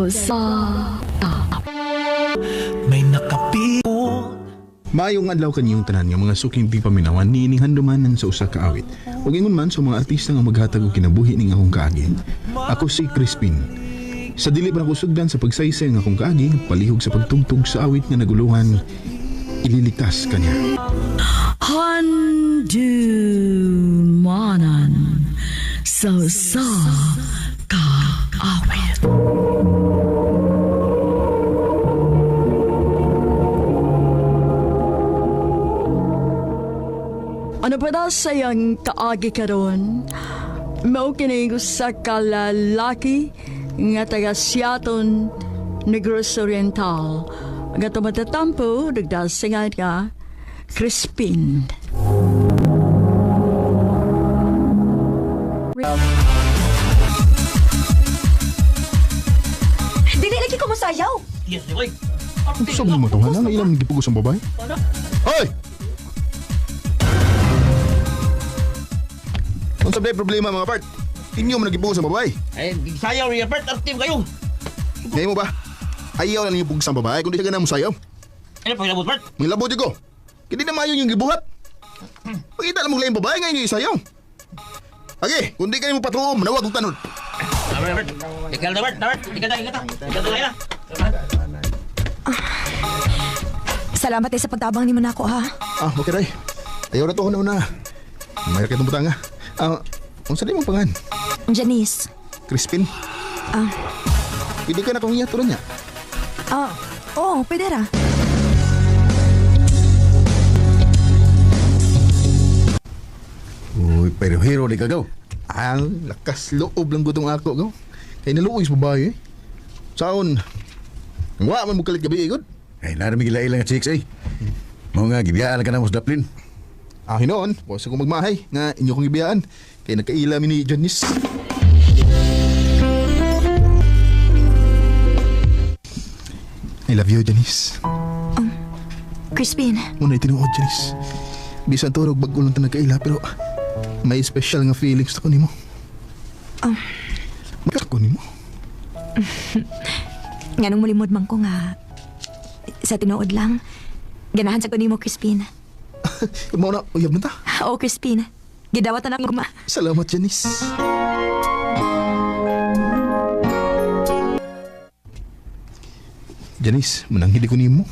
sa May nakapipon. Maayong adlaw kaniyong tanan nga mga suking di paminawan niining handumanan sa usa ka awit. Ug ingon man sa mga artista nga maghatag og kinabuhi ning akong kaagi. Ako si Crispin. Sa dili pa nako sugdan sa pagsaysay ng akong kaagi, palihog sa pagtugtog sa awit nga naguluhan, ililigtas kanya. Handumanan sa usa ka awit. Ano pa daw sayang kaagi karon? Mao kini usa ka lalaki nga taga Siaton, Negros Oriental. Nga tumatatampo, nagdasingan nga Crispin. Dili lagi ko mosayaw. Yes, di boy. Sa mga matuhan na ilang gipugos ang babae? Hoy! Unsa ba problema mga part? Inyo man nagipugos ang babae. Ay, sayaw riya, Bert. Artim kayo. Ngayon mo ba? Ayaw na ninyo pugos ang babae kundi siya ganang mo sayaw. Ano pa kilabot, Bert? May labot ko. Kaya di na maayo yung gibuhat. Pakita na mong laing babae ngayon yung isayaw. Age, kung di kayo mo patuom, nawag kong tanod. Tama na, Bert. Ikaw na, Bert. Na, Bert. Ikaw na, ikaw na. Ikaw na, na. Salamat eh sa pagtabang nimo nako ha. Ah, okay ray. Ayaw na to na una. May rakit ng butanga. Ah, unsa di mong pangan? Janice. Crispin? Ah. Pwede ka na kong iya, turon niya. Ah, oh, pwede ra. Uy, pero hero di ka gaw. Ang lakas loob lang gutong ako, go. Kay naluoy sa babae eh. Saon, wa man mo kalit gabi, eh, gud. Ay, narami gila ilang chicks ay. Mao nga gibiyaan ka na mo sa Daplin. Ah, hinoon, wa sa kong magmahay nga inyo kong ibiyaan. Kay nagkaila mi ni Janice. I love you, Janice. Crispin, Muna tinuod, Janice. Bisan turog bag-o lang ta nagkaila pero may special nga feelings ako nimo. Ah. May ako nimo. nganong mulimod man ko nga sa tinuod lang. Ganahan sa ko nimo, Crispin. Mao na, uyab na ta. Oh, Crispin. Gidawat na akong ma. Salamat, Janice. Janice, mananghidi ko nimo.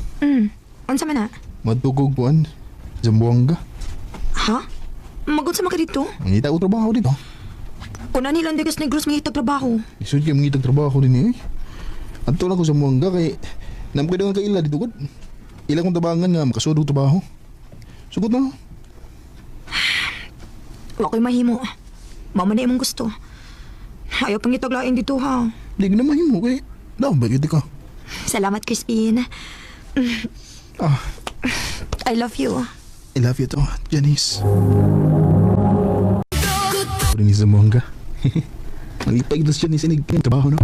Unsa man na? Madtugog kuan, Zamboanga. Ha? Magod sa maka dito? Mangita ko trabaho dito. Kuna nilang Negros Negros mangitag trabaho. Lisod kay mangitag trabaho din eh. Adto lang ko sa Zamboanga kay nam ko nga kaila dito gud. Ila kong tabangan nga makasudog trabaho. Sugot na. Wa ko'y mahimo. Mao man na imong gusto. Ayaw pang itaglain dito ha. Di ko na mahimo kay daw ba gid ka. Salamat, Crispin. Ah, I love you. I love you too, Janice. Rin sa Zamboanga. Malipay ito si Janice inig trabaho no.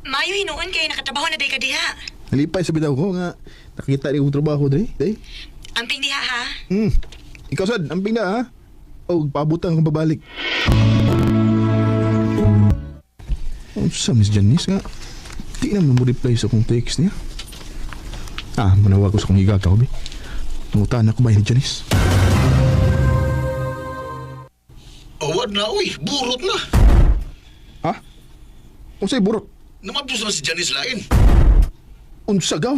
Mayo hinuon kay nakatrabaho na day ka diha. Nalipay sa bitaw ko nga nakita ni kong trabaho dre. Day. Amping diha ha. Ikaw sad, amping na ha. O paabutan kung pabalik. Unsa Miss Janice nga? Di naman mo reply sa akong text niya. Ah, manawag ko sa akong higagaw, bi. Nangutan ako ba ni Janice? Awad na, uy. Burot na. Ha? Unsay burot? Namabdos na si Janice lain. Unsa gaw?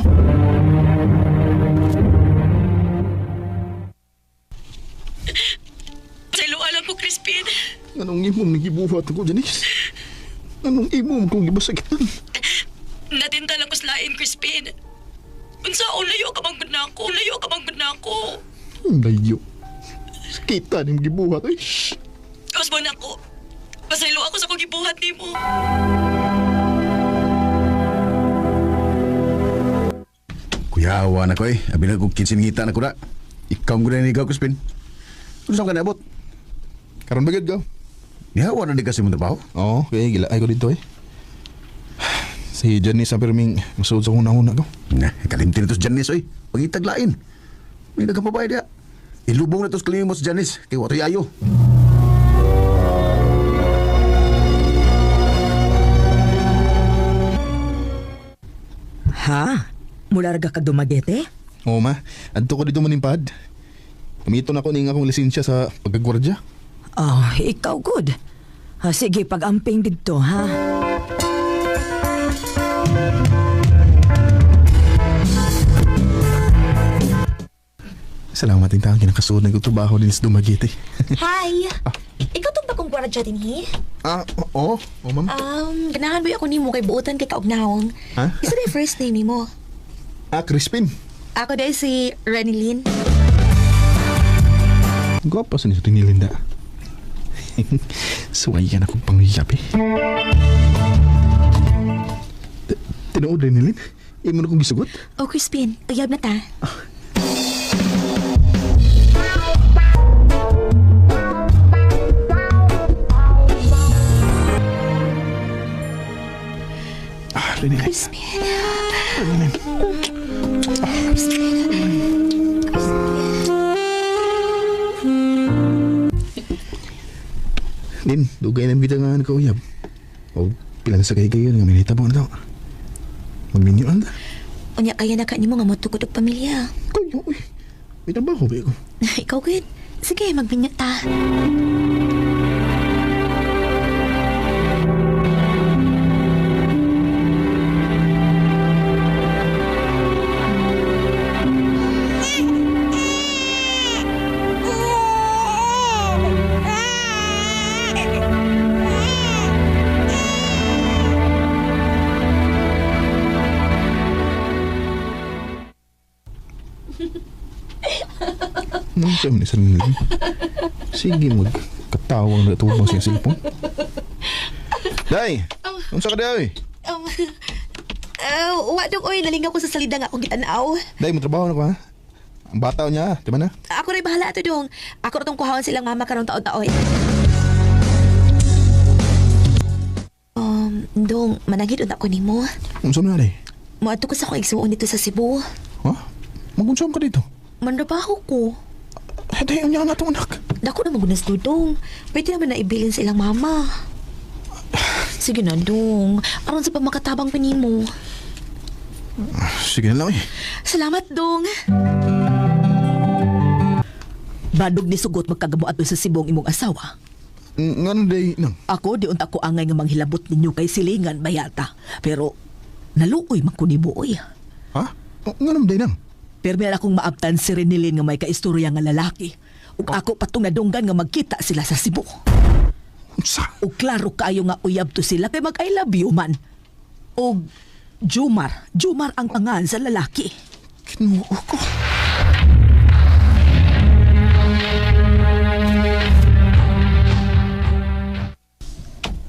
Sa alam ko, Crispin. Anong imong nagibuhat ako, Janice? Anong imong kong gibasagitan? Natinta lang ko sa lain, Crispin. Unsa layo ka bang na ako? Layo ka bang na ako? Ang layo. Sakita ni gibuhat, ay. Kaos mo na ako. Pasaylo ako sa kong gibuhat nimo. Kuyawa na ko eh. Abi na kong kinsinngita na ko na. Ikaw mo na ikaw, Crispin. Ano saan ka naabot? Karon ba gid gaw? Nihawa na di kasi mong trabaho. Oo, kaya gila ay ko dito eh. Si Janice ang pirming masuod sa una-una ko. Na, kalimti na to si Janice oy. Pagitaglain. May nagkapabay diya. Ilubong na to sa kalimot si Janice. Kay watoy ayo. Ha? Mularga kag Dumaguete? Oo ma, adto ko dito manimpad. Pamito na ko ning akong lisensya sa pagkagwardya. Oh, ikaw good. Ha, sige, pag-amping didto, ha? Salamat din tayo, kinakasuod na trabaho din sa Dumaguete. Hi! Ikaw tong bagong gwardiya din, he? Ah, oo. Oo, ma'am. Ganahan ba ako nimo kay buotan kay kaugnawong? Ha? Isa na yung first name nimo. Ah, Crispin. Ako dahil si Renilyn. Gwapa sa ni sa Linda. Suwayan akong pangyap eh. Tinuod rin nilin. Imo na kong gisugot. Oh, Crispin, uyab na ta. Ah, Renilyn. Crispin. Renilyn. Lin, dugay na kita nga nagkauyab. O, pila na sa kay kayo nga minita mo na to. Magminyo na ta. Unya kaya na ka nimo nga motukod og pamilya. Kayo, uy. May trabaho ba ako? Ikaw gud. Sige, magminyo ta. Nung siya man isang nilin. Sige, magkatawang na ito mo siya silpong. Day! Unsa ka day? Wa dong oy, nalingaw ko sa salida nga akong gitanaw. Day, mo trabaho na ko ha? Ang bata niya, di ba na? Ako rin bahala ato dong. Ako ra tong kuhaon silang mama karong taon-taon. Dong, mananghid unta ko nimo. Unsa man na day? Moadto ko sa akong igsuon dito sa Cebu. Ha? Magunsa ka dito? Manrabaho ko. Eh, day, unya nga itong anak. Dako na magunas dudong. Pwede naman na ibilin sa ilang mama. Sige na, dong. Aron sa pamakatabang pa nimo. Sige na lang eh. Salamat, dong. Badog ni sugot magkagamo ato sa Sibong imong asawa. Nga na day, nang. Ako di unta ko angay nga manghilabot ninyo kay silingan bayata. Pero naluoy man ko nimo oy. Ha? Nga na day, nang. Pero meron akong maabtan si Renilyn nga may kaistorya nga lalaki. Ug ako patong nadunggan nga magkita sila sa Cebu. Unsa? Ug klaro kaayo nga uyab to sila kay mag I love you man. Og Jumar, Jumar ang pangan sa lalaki. Kinuo ko.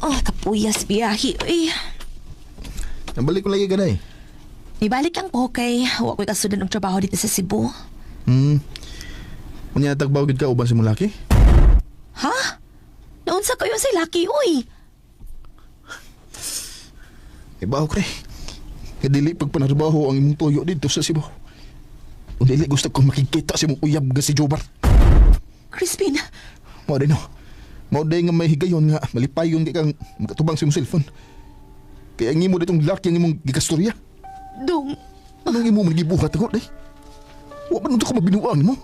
Oh, kapuyas biyahe. Uy. Nabalik ko lagi ka day. Ibalik lang po kay wa ko'y kasudan og trabaho dito sa Cebu. Unya tagbaw gid ka uban si mulaki? Ha? Naunsa kayo sa laki, uy. Ibaw ko eh. Kadili pagpanarbaho ang imong tuyo dito sa Cebu. Ug dili gusto ko makikita sa imong uyab nga si Jobar. Crispin, Mao din no. Mao day nga may higayon nga malipayon kay kang makatubang sa imong cellphone. Kaya ang imo ditong laki ang imong gikastorya. dong, Anong imo man gibuhat ako day? Wa man unta ko mabinuang nimo.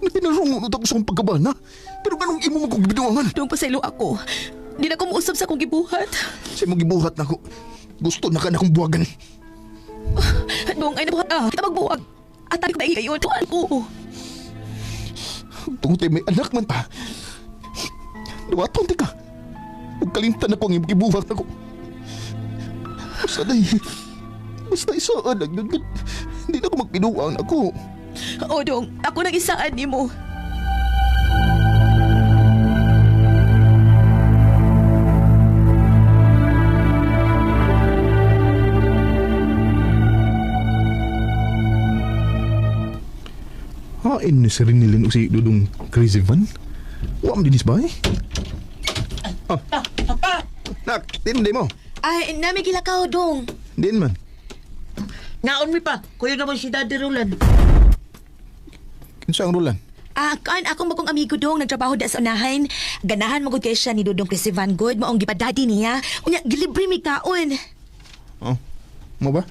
Nagtinarungo unta ko sa akong pagkabana. Pero ganong imo man kong gibinuangan? dong pasaylo ako. Di na ko muusab sa akong gibuhat. Sa imong gibuhat nako. Gusto na ka na akong buwagan. Dong, ay nabuhat ah. Kita magbuwag. At tayo ba kayo? Tuan ko. Tungod may anak man ta. Duwaton ti ka. Ug kalimtan ako ang imong gibuhat nako. Basta day. Basta isaan lang yun. Hindi na ako magbinuang ako. O, dong, ako nang isaan nimo. Hain ni si Rinilin o si Dudong Crazy Van? Wa man dinis ba eh? Ah. Nak, din mo. Ay, nami gilakaw, dong. Din man. Naon mi pa. Kuya naman si Daddy Roland. Kinsa ang rulan? Ah, kaan akong bagong amigo dong nagtrabaho da sa unahan. Ganahan magud kay siya ni Dudong Chris Van Good maong gipadaddy niya. Unya gilibre mi kaon. Oh. Mo ba?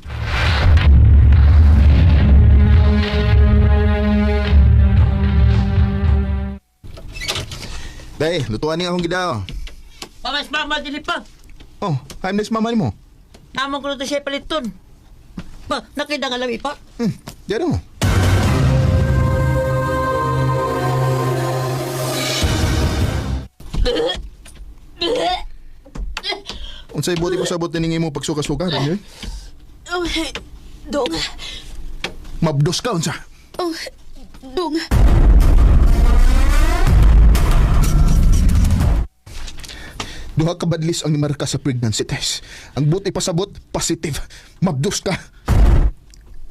Day, lutuan ni akong gidaw. Pamas mama dili pa. Oh, I'm next mama nimo. Namang ko na siya paliton. Pa, nakita nga lami pa. Diyan mo. Unsay buti pasabot ni imo pagsuka-suka ron yun? Oh, dong. Mabdos ka unsa? Oh, dong. Duha ka badlis ang nimarka sa pregnancy test. Ang buti pasabot, positive. Mabdos ka.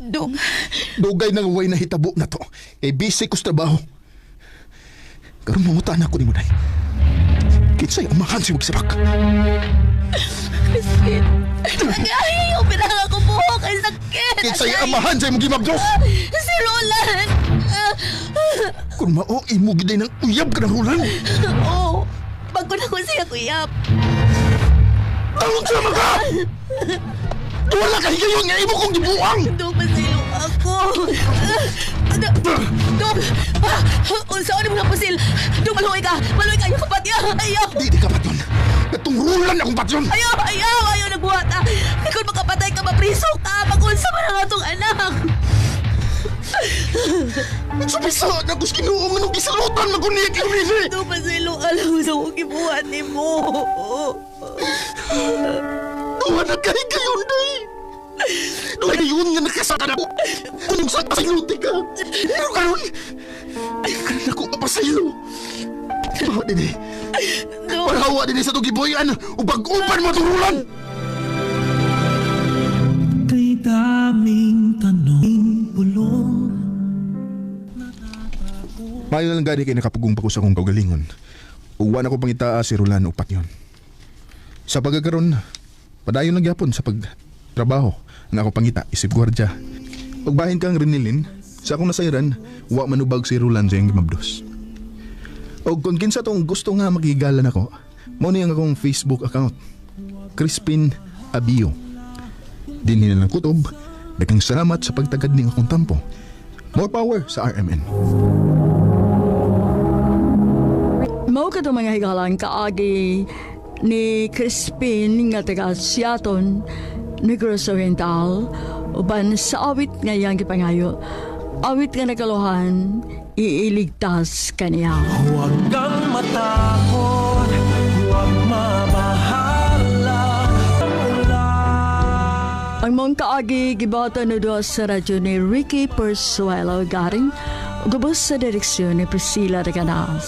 Dong. Dugay nang way na hitabo na to. Kay busy ko sa trabaho. Karon mangutan ako nimo day. Kinsay amahan si Wagsabak. Crispin. Ay, ayaw, pinaka ko buhok. Ay, sakit. Kinsay Agay. amahan sa imong gimabdos. Si Roland. Kung mao imo giday ng uyab ka ng Roland. Oo. Bago na ko siya, kuyap. Tawag sa mga! Wala ka higayon nga imo kong gibuang! Dong, pasilo ako. Dong, ah, unsa ni mga pusil? Dong, maluoy ka. Maluoy ka. Ayaw ka patya. Ayaw. Di di ka patyon. Katong Roland akong patyon. Ayaw, ayaw, ayaw nagbuhat ah. Kay Kung makapatay ka, mapriso ka. Magunsa man ang atong anak. Nagsupisa na ko sa Ginoo nga nung gisalutan man ko niya kay Rini. Dong, pasilo ka lang sa akong gibuhat ni mo. Duha na ka higayon day. Duha na yun nga nakasaka na ko. Kung sa pasiluti ka. Pero karon, ay karon ako mapasaylo. Bawa din eh. Dong, Parawa din eh sa tugiboyan. Ubag-upan mo itong Roland. Kay daming tanong bulong. Mayo na lang gani kay nakapugong pa ko sa akong kaugalingon. Uwan ako pangitaa si Roland upat yon. Sa pagkakaroon, padayon lang gyapon sa pagtrabaho ang ako pangita isip gwardya. Pagbahin kang Renilin, sa akong nasayran, wa manubag si Roland sa iyang gimabdos. O kung kinsa tong gusto nga makigalan ako, mao ni ang akong Facebook account. Crispin Abio. Dinhi na lang kutob, daghang salamat sa pagtagad ning akong tampo. More power sa RMN. Mao ka mga higalan kaagi ni Crispin nga taga Siaton, Negros Oriental, uban sa awit nga iyang gipangayo. Awit nga nakaluhan, iiligtas kaniya. Huwag kang matakot, huwag mabahala. Ang mong kaagi gibata na doon sa radyo ni Ricky Persuelo Garing, gubos sa direksyon ni Priscilla Reganas.